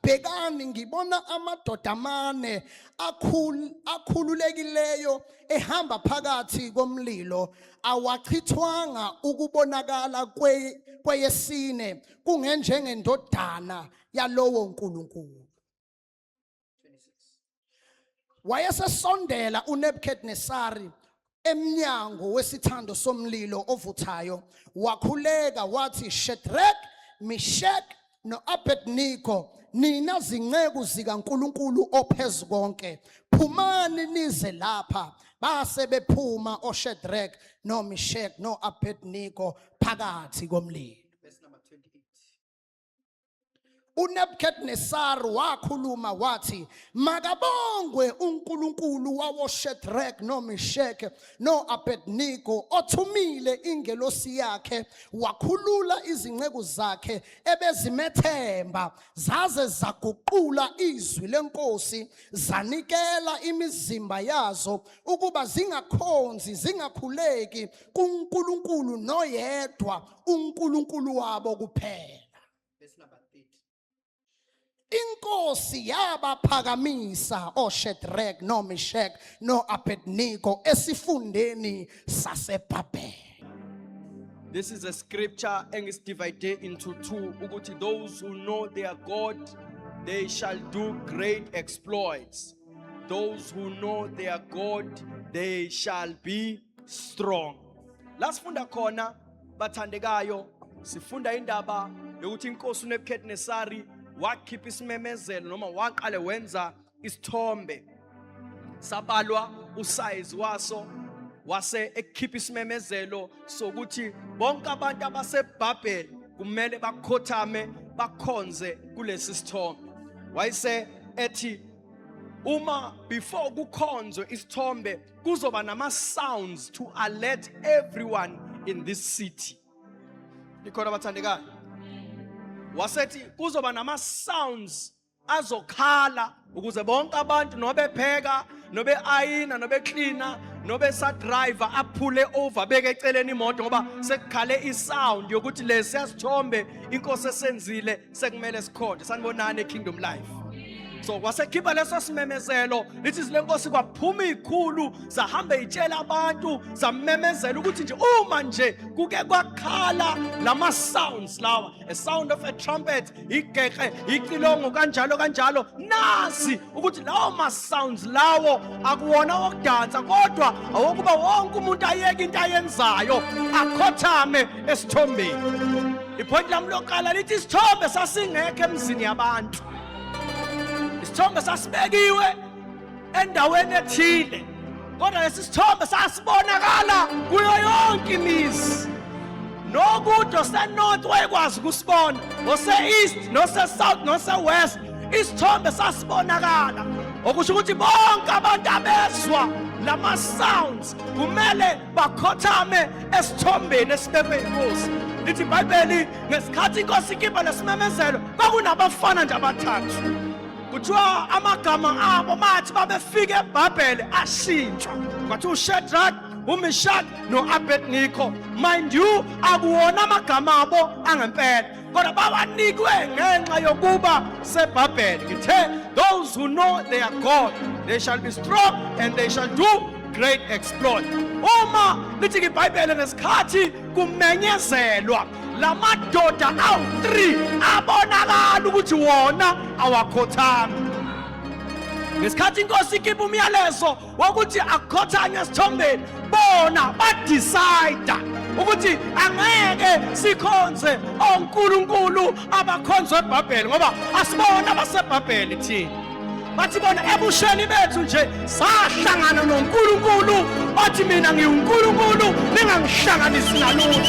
Bhekani, ngibona amadoda amane akhululekileyo ehamba phakathi komlilo, awachithwanga, ukubonakala kweyesine kungenjengendodana yalowo nkulunkulu. 26. Wayesesondela uNebuchadnesari emnyango wesithando somlilo ovuthayo, wakhuleka wathi, "Shadrach, Meshach noAbednego, nina zinceku zikaNkulunkulu ophezukonke, phumani nize lapha." Base bephuma oShadrach noMeshach noAbednego phakathi komlilo. Verse number 28. UNebuchadnezzar wakhuluma wathi, "Makabongwe uNkulunkulu wawoShadrach noMeshach noAbednego, othumile ingelosi yakhe wakhulula izinceku zakhe ebezimethemba, zaze zaguqula izwi lenkosi, zanikela imizimba yazo ukuba zingakhonzi, zingakhuleki kuNkulunkulu noyedwa, uNkulunkulu wabo kuphela." Verse number 30. Inkosi yabaphakamisa oShadrach noMeshach noAbednego esifundeni saseBhabhele. This is a scripture engisi-divide into two, ukuthi those who know their God, they shall do great exploits. Those who know their God, they shall be strong. La sifunda khona, bathandekayo, sifunda indaba yokuthi inkosi uNebuchadnezzar wakhipha isimemezelo noma waqale wenza isithombe, sabalwa usize waso, wase ekhipha isimemezelo sokuthi bonke abantu abaseBhabheli kumele bakhothame, bakhonze kulesi sithombe. Wayese ethi uma before kukhonzwe isithombe kuzoba nama sounds to alert everyone in this city. Likhona, bathandekayo? Wasethi kuzoba nama sounds azokhala ukuze bonke abantu, nobepheka, nobe-ayina, nobeklina, nobe-sadriver, aphule over, beke eceleni imoto, ngoba sekukhale isound yokuthi lesiya sithombe inkosi esenzile sekumele sikhonje. Sanibonani eKingdom Life. So wasekhipha leso simemezelo. Lithi izwi lenkosi, kwaphuma izikhulu, zahamba itshela abantu, zamemezela ukuthi nje uma nje kuke kwakhala lama sounds lawa, a sound of a trumpet, igeqe, icilongo, kanjalo kanjalo, nazi ukuthi lawo ma sounds lawo akuwona wokudansa, kodwa awokuba wonke umuntu ayeke into ayenzayo, akhothame esithombeni. Ipoint lami lokuqala lithi isithombe sasingekho emzini yabantu. Isithombe sasibekiwe endaweni ethile, kodwa lesi sithombe sasibonakala kuyo yonke imizi. Nokude ose-north wayekwazi ukusibona, ose-east, nose-south, nose-west, isithombe sasibonakala, okusho ukuthi bonke abantu abezwa lama sounds kumele bakhothame esithombeni esibekwe inkosi. Lithi iBhayibheli, ngesikhathi inkosi ikhipha lesimemezelo, kwakunabafana nje abathathu, kuthiwa amagama abo mathi babefika eBhabhele ashintshwa, kwathiwa uShadrach, uMeshach noAbednego. Mind you, akuwona amagama abo angempela, kodwa bawanikwe ngenxa yokuba seBhabhele. Ngithe those who know their God, they shall be strong and they shall do great exploit. Uma lithi iBhayibheli, ngesikhathi kumenyezelwa, lamadoda awu-3 abonakala ukuthi wona awakhothami. Ngesikhathi inkosi ikhipha umyalezo wokuthi akukhothanywe esithombeni, bona badecide ukuthi angeke sikhonze onkulunkulu abakhonzwe eBhabheli, ngoba asibona abaseBhabheli thina. Bathi bona, ebusheni bethu nje sahlangana noNkulunkulu othi, "Mina ngiwuNkulunkulu, ningangihlanganisi nalutho."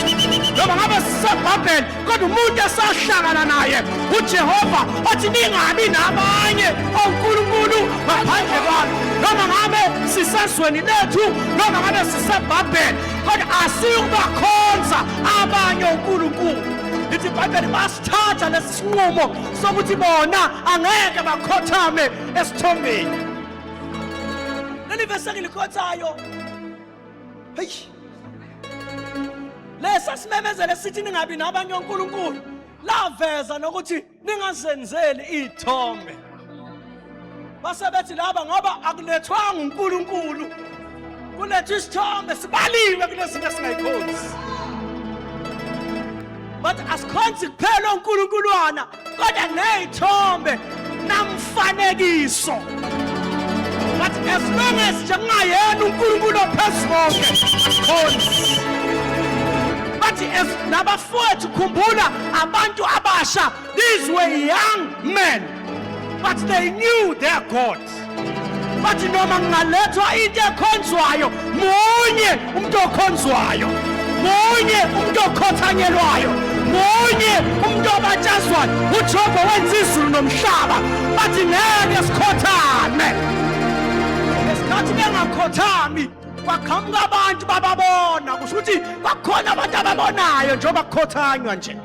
Noma ngabe siseBhabheli, kodwa umuntu esahlangana naye uJehova othi, "Ningabi nabanye onkulunkulu ngaphandle kwami." Noma ngabe sisezweni lethu, noma ngabe siseBhabheli, kodwa asiyukubakhonza abanye onkulunkulu. Lithi iBhayibheli basithatha lesi sinqumo sokuthi bona angeke bakhothame esithombeni. Leli vesi engilikhothayo, hey, lesa simemezelo esithi ningabi nabanye onkulunkulu. Laveza nokuthi ningazenzeli iy'thombe. Base bethi laba ngoba akulethwanga uNkulunkulu, kulethwa isithombe, sibaliwe kulezinto esingayikhonzi. Bathi asikhonzi kuphela uNkulunkulwana kodwa ney'thombe namfanekiso. Bathi as long as nje kungayena uNkulunkulu ophezu konke, asikhonzi. Bathi as nabafowethu, khumbula abantu abasha, these were young men but they knew their God. Bathi noma kungalethwa into ekhonzwayo, munye umuntu okhonzwayo, munye umuntu okhothanyelwayo, munye umuntu obatshazwayo, uJehova wenza izulu nomhlaba. Bathi ngeke sikhothame. Ngesikhathi bengakhothami, kwaqhamuka abantu bababona. Kusho ukuthi kwakukhona abantu ababonayo njengoba kukhothanywa nje.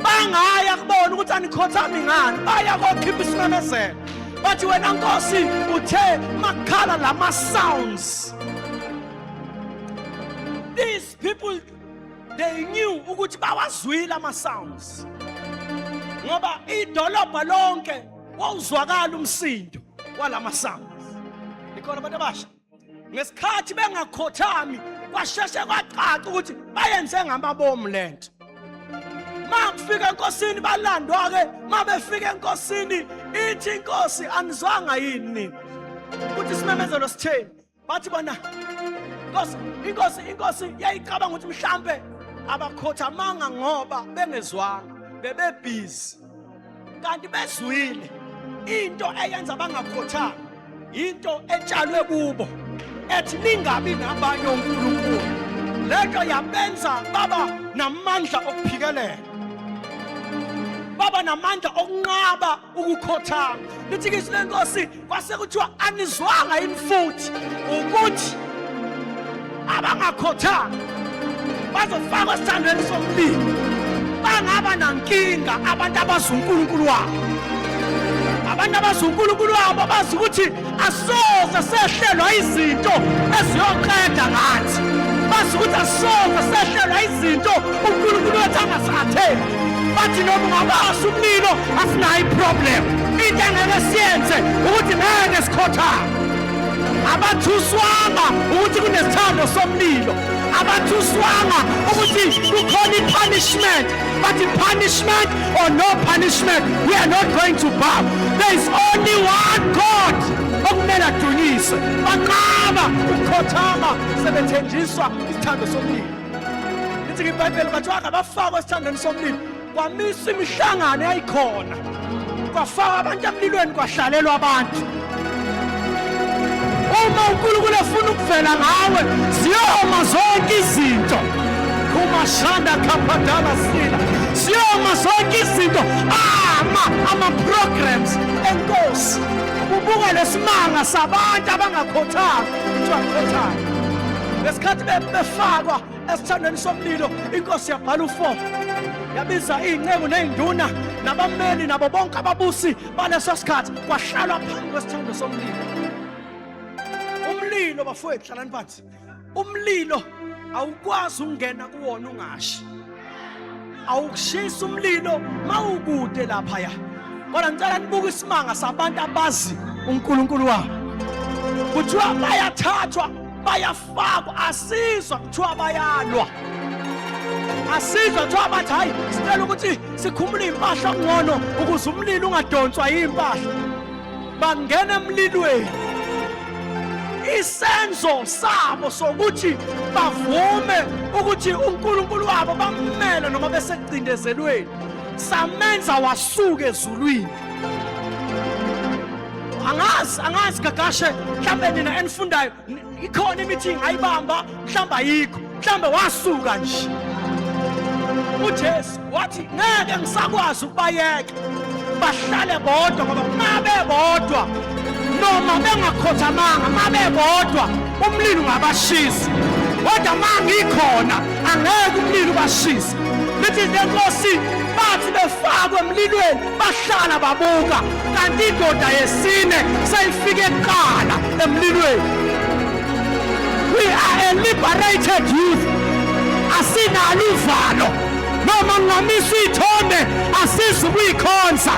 Bangaya kubona ukuthi anikhothami ngani, baya kokhipha isimemezelo. Bathi wena nkosi uthe makhala lama sounds. These people, they knew ukuthi bawazwile ama sounds, ngoba idolobha lonke wawuzwakala umsindo walama sounds. Ikhona abantu abasha, ngesikhathi bengakhothami kwasheshe kwacaca ukuthi bayenze ngamabomu lento. Makufika enkosini, balandwa-ke. Mabefika enkosini, ithi inkosi, anizwanga yini nina ukuthi isimemezelo sitheni? Bathi bona, nkosi, inkosi yayicabanga ukuthi mhlampe abakhothamanga ngoba bengezwanga, bebebhizi, kanti bezwile. Into eyenza bangakhothami into etshalwe kubo ethi ningabi nabanye onkulunkulu. Lento yabenza baba namandla okuphikelela, baba namandla okunqaba ukukhothama. Lithi izwi lenkosi, kwase kuthiwa anizwanga yini futhi ukuthi abangakhothanga bazofakwa esithandweni somlilo? Bangaba nankinga abantu abazi uNkulunkulu wabo. Abantu abazi uNkulunkulu wabo bazi ukuthi asoze sehlelwa izinto eziyoqeda ngathi, bazi ukuthi asoze sehlelwa izinto uNkulunkulu wethu angasatheli. Bathi noma ungabasa umlilo, asinayo iproblem. Into engeke siyenze ukuthi ngeke sikhothane. Abathuswanga ukuthi kunesithando somlilo, abathuswanga ukuthi kukhona i-punishment. But punishment or no punishment, we are not going to bow. There is only one God okumele adunyiswe. Banqaba ukukhothama sebethenjiswa isithando somlilo. Lithi iBhayibheli, bathiwa ngabafakwa esithandweni somlilo, kwamiswa imihlangano eyayikhona, kwafakwa abantu emlilweni, kwahlalelwa abantu. Uma uNkulunkulu efuna ukuvela ngawe, ziyoma zonke izinto. Kumashanda khaphadala sila, ziyoma zonke izinto. Ama ama-programs enkosi, ubuka lesimanga sabantu abangakhothanga, kuthiwa khothayo. Ngesikhathi befakwa esithandweni somlilo, inkosi yabhala u-4, yabiza iy'nceku ney'nduna nabameli nabo bonke ababusi baleso sikhathi, kwahlalwa phambi kwesithando somlilo. Umlilo, bafowethu, hlalani phansi, umlilo awukwazi ukungena kuwona ungashi. Awukushisa umlilo mawukude laphaya. Kodwa ngicela nibuke isimanga sabantu abazi uNkulunkulu wabo. Kuthiwa bayathathwa, bayafakwa, asizwa kuthiwa bayalwa, asizwa kuthiwa bathi hayi, sicela ukuthi sikhumule impahla okungcono ukuze umlilo ungadonswa yimpahla. Bangena emlilweni. Isenzo sabo sokuthi bavume ukuthi uNkulunkulu wabo bammele noma besekucindezelweni samenza wasuka ezulwini. Angazi gagashe, mhlambe nina enifundayo, ikhona imithi ingayibamba, mhlawumbe ayikho, mhlawumbe wasuka nje. UJesu wathi ngeke ngisakwazi ukubayeka bahlale bodwa, ngoba mabebodwa noma bengakhothamanga, mabebodwa umlilo ungabashisa, kodwa ma ngikhona angeke umlilo ubashise. Lithi lenkosi, bathi befakwe emlilweni, bahlala babuka, kanti indoda yesine seyifike kuqala emlilweni. We are a liberated youth. Asinalo uvalo. Noma ngingamisa iy'thombe, asizukuyikhonza.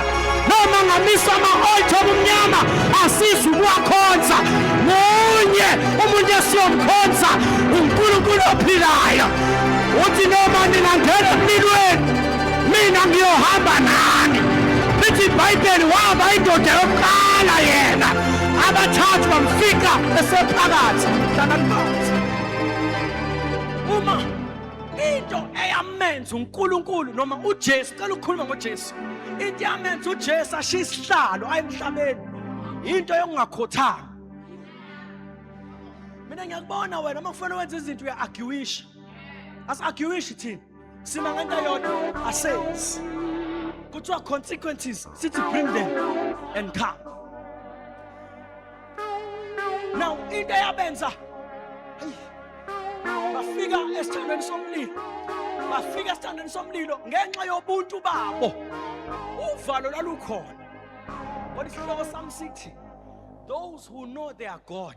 Noma ngingamisa ama-altar obumnyama, asizukuwakhonza. Munye umuntu esiyomkhonza, uNkulunkulu ophilayo. Uthi noma ningangena emlilweni, mina ngiyohamba nani. Lithi iBhayibheli waba indoda yokuqala yena, abathathu bamfica esephakathi. Hlalani phansi. Uma into eyamenza uNkulunkulu noma uJesu, cela ukukhuluma ngoJesu, into eyamenza uJesu ashiye isihlalo aye emhlabeni, into yokungakhothami. Mina ngiyakubona wena uma kufanele wenze izinto uya-arguisha. Asi-arguishi thina, sima ngento eyodwa, asenzi. Kuthiwa consequences, sithi bring them and come. Now into eyabenza bafika esithandweni somlilo, bafika esithandweni somlilo ngenxa yobuntu babo, uvalo lwalukhona. Kodwa isihloko sami sithi, those who know their God,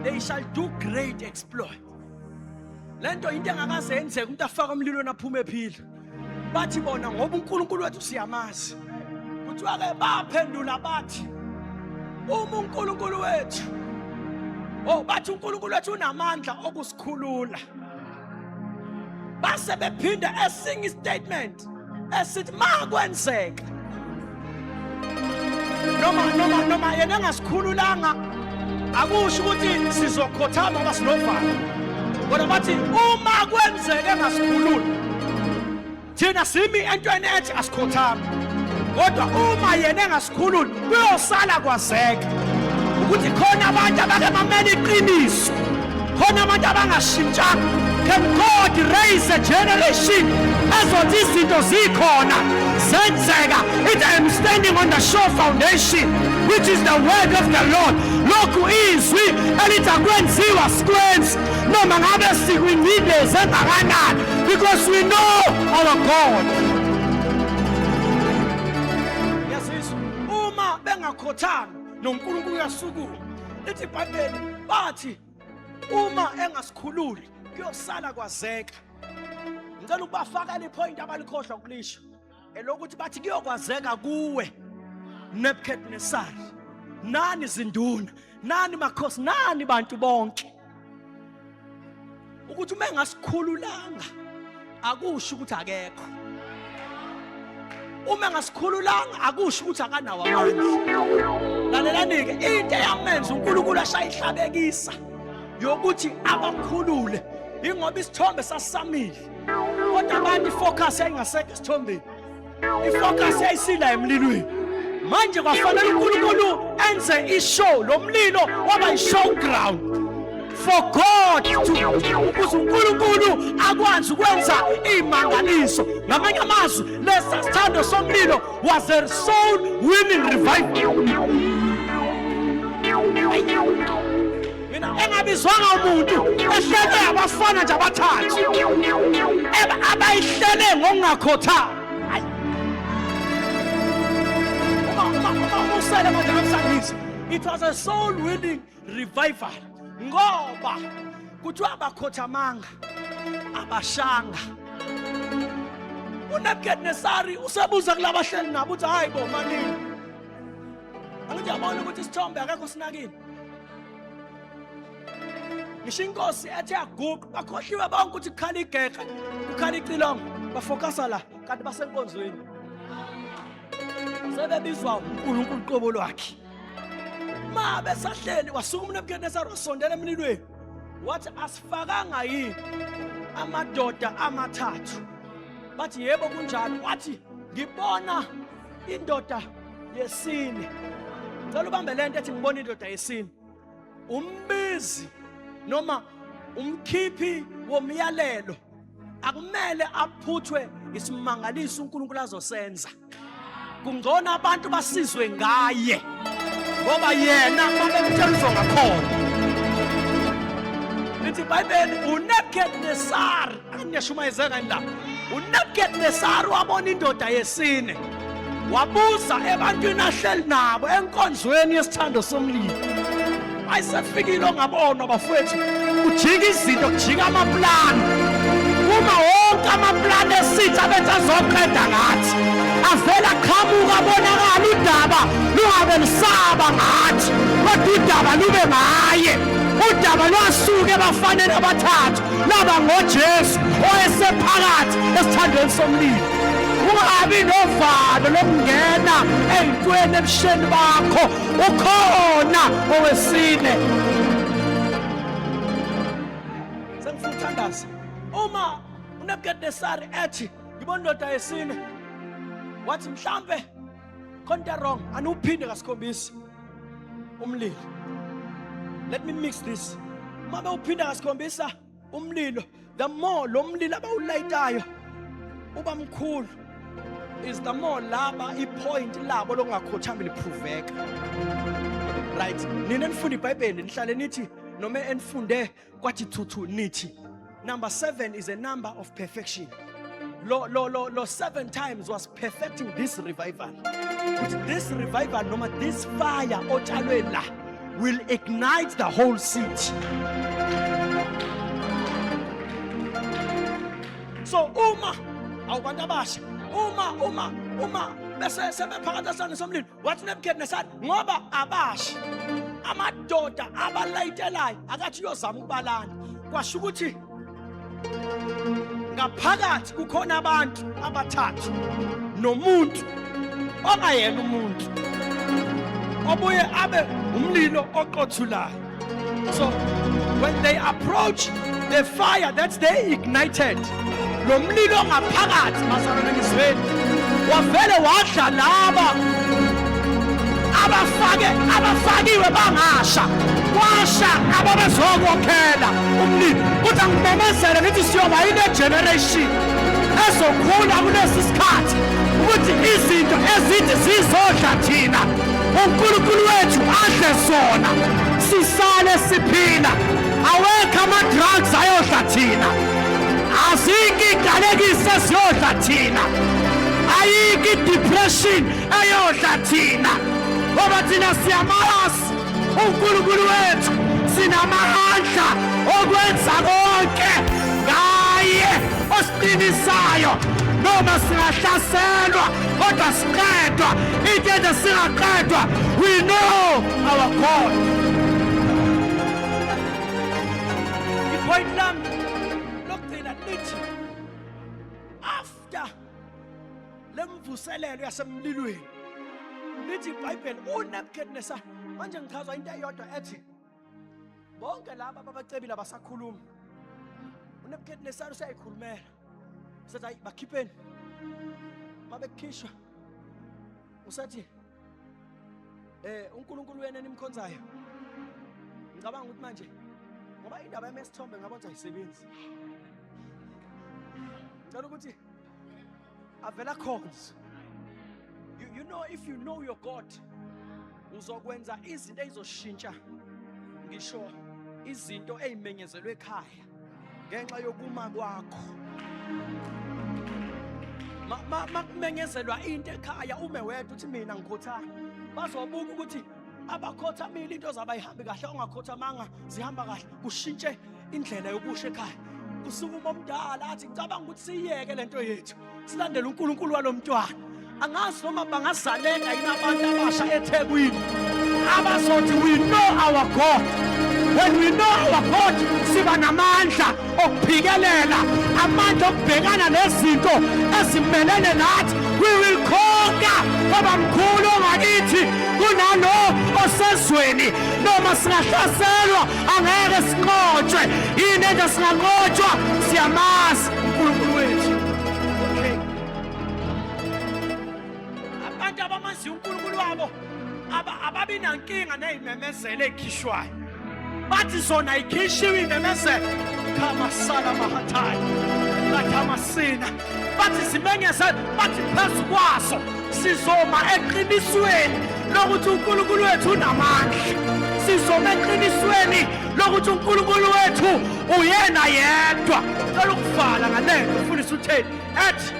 they shall do great exploit. Lento into engakaze yenzeke, umuntu afaka umlilweni aphume ephila. Bathi bona ngoba uNkulunkulu wethu siyamazi. Kuthiwa ke baphendula bathi uma uNkulunkulu wethu, oh, bathi uNkulunkulu wethu unamandla okusikhulula. Base bephinda esinye istatement esithi makwenzeka noma yena engasikhululanga, akusho ukuthi sizokhothama ngoba sinovalo. Kodwa bathi uma kwenzeka engasikhululi, thina simi entweni ethi asikhothami, kodwa uma yena engasikhululi kuyosala kwazeka ukuthi khona abantu abake bamele iqiniso, khona abantu abangashintshanga. Can God raise a generation ezothi izinto zikhona zenzeka? It I am standing on the sure foundation, which is the word of the Lord. Lokhu izwi elithi akwenziwa sikwenzi noma ngabe sikwingcindezi engakanani, because we know our God. Yasizwa, uma bengakhothami noNkulunkulu uyasukuma. Lithi iBhayibheli bathi uma engasikhululi kuyosala kwazeka. Ngicela ukubafakela ipoint abalikhohlwa ukulisho, elokuthi bathi kuyokwazeka kuwe Nebuchadnezzar, nani zinduna, nani makhosi, nani bantu bonke, ukuthi uma engasikhululanga akusho ukuthi akekho, uma engasikhululanga akusho ukuthi akanawo amandla. Lalelani-ke, into eyamenza uNkulunkulu ashaye ihlabekisa yokuthi abakhulule ingoba isithombe sasisamile, kodwa abantu ifocus yayingasekho esithombeni, ifocus yayisila emlilweni. Manje kwafanele uNkulunkulu enze ishow, lo mlilo waba i-show ground for God to, ukuze uNkulunkulu akwazi ukwenza imangaliso. Ngamanye amazwi, lesa sithando somlilo was a soul winning revival. Mina engabizwanga umuntu, ehlele abafana nje abathathu abayihlele ngokungakhothami. Uma usele manje ngamsangisa, it was a soul winning revival, ngoba kuthiwa abakhothamanga, abashanga. uNebukadnesari usebuza kulabahleli nabo uthi hayi bo manini, angithi yabona ukuthi isithombe akekho sinakile. Ngisho inkosi ethe yaguqa, bakhohliwe bonke ukuthi kukhala igeqe, kukhala icilongo, bafokasa la kanti basenkonzweni, sebebizwa uNkulunkulu qobo lwakhe. Ma besahleli, wasukuma uNebukadnesari wasondela emlilweni, wathi asifakanga yini amadoda amathathu? Bathi yebo kunjalo. Wathi ngibona indoda yesine. Ngicela ubambe lento ethi ngibona indoda yesine. Umbizi noma umkhiphi womyalelo akumele aphuthwe isimangaliso uNkulunkulu azosenza. Kungcono abantu basizwe ngaye, ngoba yena babemtshela uzongakhona. Lithi iBhayibheli uNebukadnesari, angiyashumayezeka yini lapha? uNebukadnesari wabona indoda yesine, wabuza ebantwini ahleli nabo enkonzweni yesithando somlilo. Ayisefikile ongabonwa bafowethu, kujika izinto, kujika amaplani, uma wonke Wonke amaplani esitha bethi azoqeda ngathi avela qhamuka bonakala udaba lungabe lusaba ngathi, kodwa udaba lube ngaye. Udaba lwasuka ebafaneni abathathu laba ngoJesu owayesephakathi esithandweni somlilo. Ungabi novalo lokungena ey'ntweni ebusheni bakho, ukhona owesine. Sengifuna ukuthandaza. Uma uNebukadnesari ethi ngibona indoda yesine, wathi mhlambe khona into wrong, aniwuphinde kasikhombisa umlilo. Let me mix this. Uma bewuphinda kasikhombisa umlilo, the more lo mlilo abawulayitayo uba mkhulu, is the more laba ipoint labo lokungakhothami liphuveka. Right, nina enifunda iBhayibheli nihlale nithi noma enifunde kwathi thuthu nithi number 7 is a number of perfection. Lo lo lo lo 7 times was perfecting this revival. Ukuthi this revival noma this fire otshalwe la will ignite the whole city. So uma awubantu abasha, uma uma uma bese sebephakathi esandleni somlilo, wathi Nebuchadnezzar ngoba abasha amadoda abalayitelayo akathi uyozama ukubalana, kwasho ukuthi ngaphakathi kukhona abantu abathathu nomuntu ongayena umuntu obuye abe umlilo oqothulayo. So when they approach the fire that they ignited, lo mlilo ongaphakathi bazalwane ngizweni wavele wadla laba abafake abafakiwe bangasha, kwasha ababezokokhela umlilo. Kodwa ngimemezele ngithi siyoba yile generation ezokhula kulesi sikhathi ukuthi izinto ezithi zizodla thina uNkulunkulu wethu adle sona sisale siphila. Awekho ama-drugs ayodla thina, azikho iy'qalekiso eziyodla thina, ayikho i-depression eyodla thina, ngoba thina siyamazi uNkulunkulu wethu, sinamandla okwenza konke ngaye osiqinisayo. Noma singahlaselwa kodwa siqedwa into enze singaqedwa, we know our God. Ipoint lami lokugcina lithi after lemvuselelo yasemlilweni, lithi iBhayibheli uNebuchadnezzar, manje ngichazwa into eyodwa ethi bonke laba ababacebile abasakhuluma, uNebuchadnezzar useyayikhulumela, usethi hayi bakhipheni. Mabekhishwa usethi uNkulunkulu wena enimkhonzayo, ngicabanga ukuthi manje ngoba indaba yamesithombe ngabona ukuthi ayisebenzi, ngicela ukuthi avela khonze. You know, if you know your God, uzokwenza izinto ezizoshintsha ngisho izinto ezimenyezelwe ekhaya ngenxa yokuma kwakho. Makumenyezelwa into ekhaya ume wedwa uthi mina ngikhothana, bazobuka ukuthi abakhothamile into zabo ayihambi kahle, ongakhothamanga zihamba kahle, kushintshe indlela yokusho ekhaya. Kusukuma omdala athi ngicabanga ukuthi siyeke lento yethu silandele uNkulunkulu walomntwana. Angazi noma bangazaleka yini abantu abasha eThekwini abazothi we know our God. When we know our God, siba namandla okuphikelela, amandla okubhekana nezinto ezimelene nathi. We will conquer, ngoba mkhulu ongakithi kunalo osezweni. Noma singahlaselwa angeke sinqotshwe. Yini enza singanqotshwa? Siyamazi uNkulunkulu wethu. Okay, abantu abamaziyo uNkulunkulu wabo ababi nankinga ney'memezelo ey'khishwayo, bathi zona ikhishiwe imemezelo khamasala mahathayi kathamasina, bathi zimenyezele, bathi phezu kwaso sizoma eqinisweni lokuthi uNkulunkulu wethu unamandla, sizoma eqinisweni lokuthi uNkulunkulu wethu uyena yedwa. Cela ukuvala ngalento ufundisa utheni ethi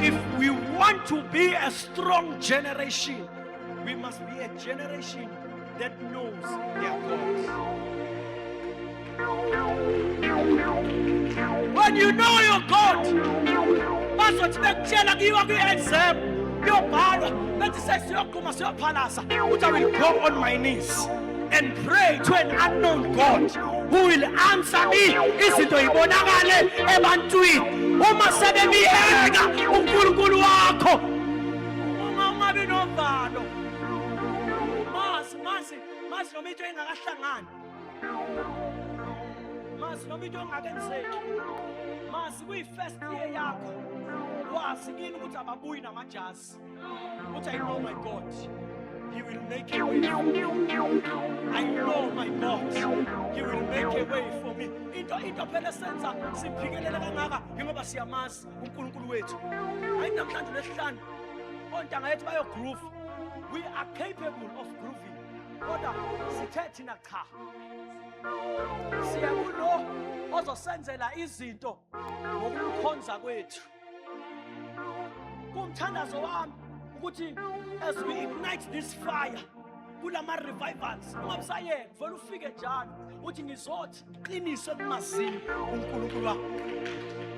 if we want to be a strong generation, we must be a generation that knows their God. When you know your God, bazothi bekutshela kuyiwa kwi-exam kuyobhalwa bethi sesiyogquma siyophalaza, uthi, "I will go on my knees and pray to an unknown God who will answer me." Izinto ibonakale ebantwini uma sebemiyeka uNkulunkulu wakho. Uma ungabi novalo, mazi mazi mazi noma into engakahlangani, mazi noma into engakenzeki, mazi kuyi-first year yakho, wazi kini ukuthi ababuyi namajazi. Uthi, "I know my God, he will make a way for me. I know my God, he will make a way for me." Into phela esenza siphikelele kangaka yingoba siyamazi uNkulunkulu wethu. Hayi, namhlanje lesihlanu ontanga yethu bayo-groove. We are capable of grooving, kodwa sithe thina cha, siya kulo ozosenzela izinto ngokumkhonza kwethu. Kumthandazo wami ukuthi as we ignite this fire kulama revivals, ungabusayeka, vele ufike njalo uthi ngizothi qiniso ekumazini uNkulunkulu wami.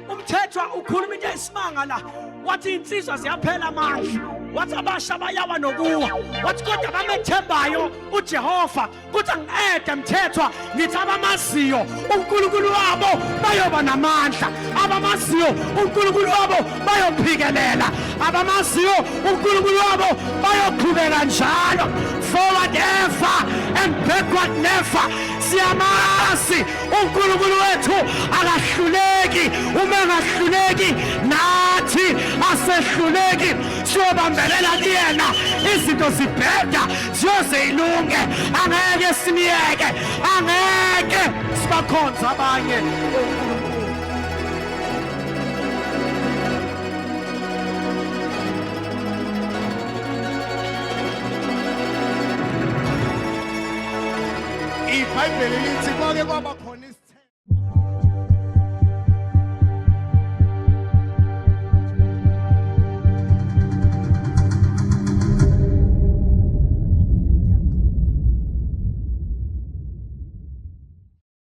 Umthethwa ukhuluma into eyisimanga la, wathi insizwa ziyaphela amandla, wathi abasha bayawa nokuwa, wathi kodwa abamethembayo uJehova. Kuthi angi-ede Mthethwa, ngithi abamaziyo uNkulunkulu wabo bayoba namandla, abamaziyo uNkulunkulu wabo bayophikelela, abamaziyo uNkulunkulu wabo bayoqhubeka njalo, forward ever and backward never. Siyamazi uNkulunkulu wethu, akahluleki. Uma engahluleki, nathi asehluleki. Siyobambelela kuyena, izinto zibheda ziyoze ilunge. Angeke simiyeke, angeke sibakhonze abanye onkulunkulu. IBhayibheli lithi kwake kwaba khona